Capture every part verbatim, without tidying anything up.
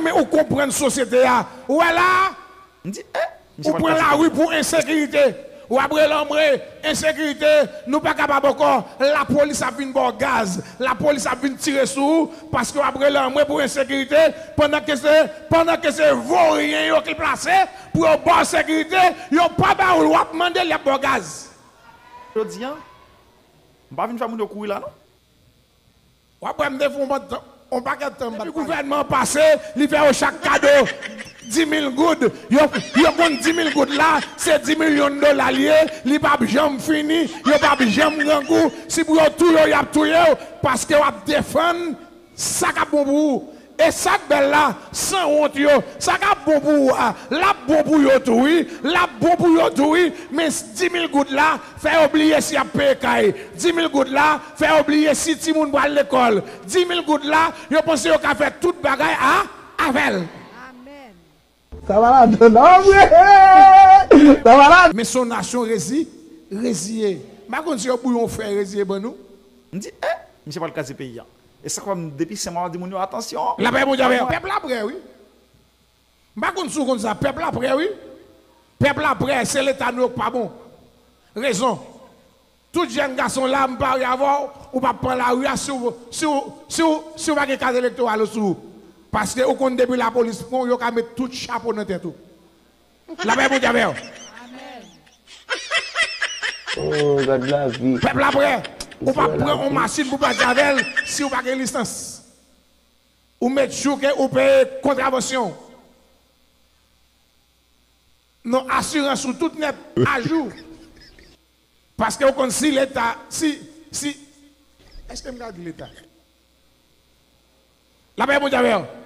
Men ou konprann sosyete a. Ou wè la, M di, eh, ou pran lari pou ensekirite. W ap rele anmwe, ensekirite, nou pa kapab ankò. Lapolis ap vin ba w gaz. Lapolis ap vin tire sou ou paske w ap rele anmwe pou ensekirite. Pandan ke se, pandan ke se voryen yo ki plase pou yo ba w sekirite, yo pa ba w l, w ap mande l, y ap ba w gaz. Jodi a, m pa vin fè moun yo kouri la non. W ap wè m te fè yon pakèt tan m pa t pale. Depi gouvènman an pase, li fè yo chak kado dis mil goud. Yo, yo konn dis mil goud la, se dis milyon dola l ye, li p ap janm fini, yo p ap janm grangou. Si pou yo touye w, y ap touye w, paske w ap defann sa k ap bon pou ou. E sa k bèl la, sanwont yo, sa k ap bon pou ou a, l ap bon pou yo tou wi, l ap bon pou yo tou wi, men dis mil goud la, fè yo bliye si y ap peye kay, dis mil goud la, fè yo bliye si timoun pral lekòl, dis mil goud la, yo panse yo ka fè tout bagay a, avè l. Sa va ladan non vre. Sa va ladan. Men se yon nasyon rezi, reziye. M pa konn si yo bouyon fè reziye ban nou. M di, eh, misye pral kraze peyi a. E sa k fè m depi senk mwa m ap di moun yo atansyon. Lapè Bondye avè w. Pèp la prè wi. M pa konn si w konn sa, pèp la prè wi. Pèp la prè, se leta nou yo k pa bon. Rezon. Tout jèn gason la, m pare avè w, ou p ap pran lari a si w, si w, si w, si w pa gen kat elektoral ou sou ou. Paske ou konn depi lapolis pran w, yo ka met tout chapo nan tèt ou. Lapè Bondye avè w. Oh, gad lavi. Pèp la prè. Ou p ap pran yon machin pou pati avè l si w pa gen lisans. Ou met jou ke ou peye kontravansyon. Non, asirans ou tout nèt ajou. Paske ou konn si leta, si, si, èske m ka di leta? Lapè Bondye avè w.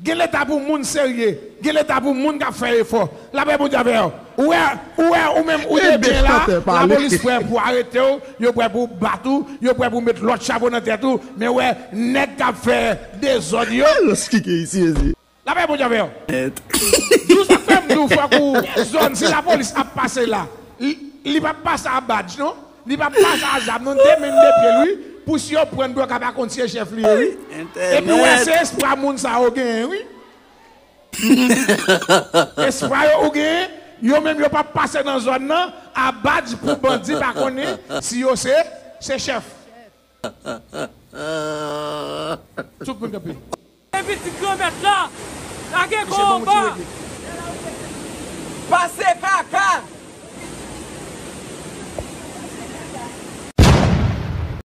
Gen leta pou moun serye, gen leta pou moun k ap fè efò. Lapè Bondye avè w. Ou wè, ou wè, ou menm ou te byen la, lapolis prè pou arete w, yo prè pou bat ou, yo prè pou met lòt chapo nan tèt ou, men wè nèg k ap fè dezòd yo. Lòskike isi ezi. Lapè Bondye avè w. Di w sa k fè m di w fòk ou zòn si lapolis ap pase la. Li, li p ap pase a badj non. Li p ap pase a zam non. De men de pye l wi. Pou si yo pran n pou yo ka pa konn si e chèf li ye wi. Epi w wè se espwa moun sa yo genyen wi. Espwa yo ou genyen, yo menm yo p ap pase nan zòn nan a badj pou bandi pa konnen si yo se, se chèf. Tout moun kanpe. Epi ti granmèt la, lage kò anba. Pase pa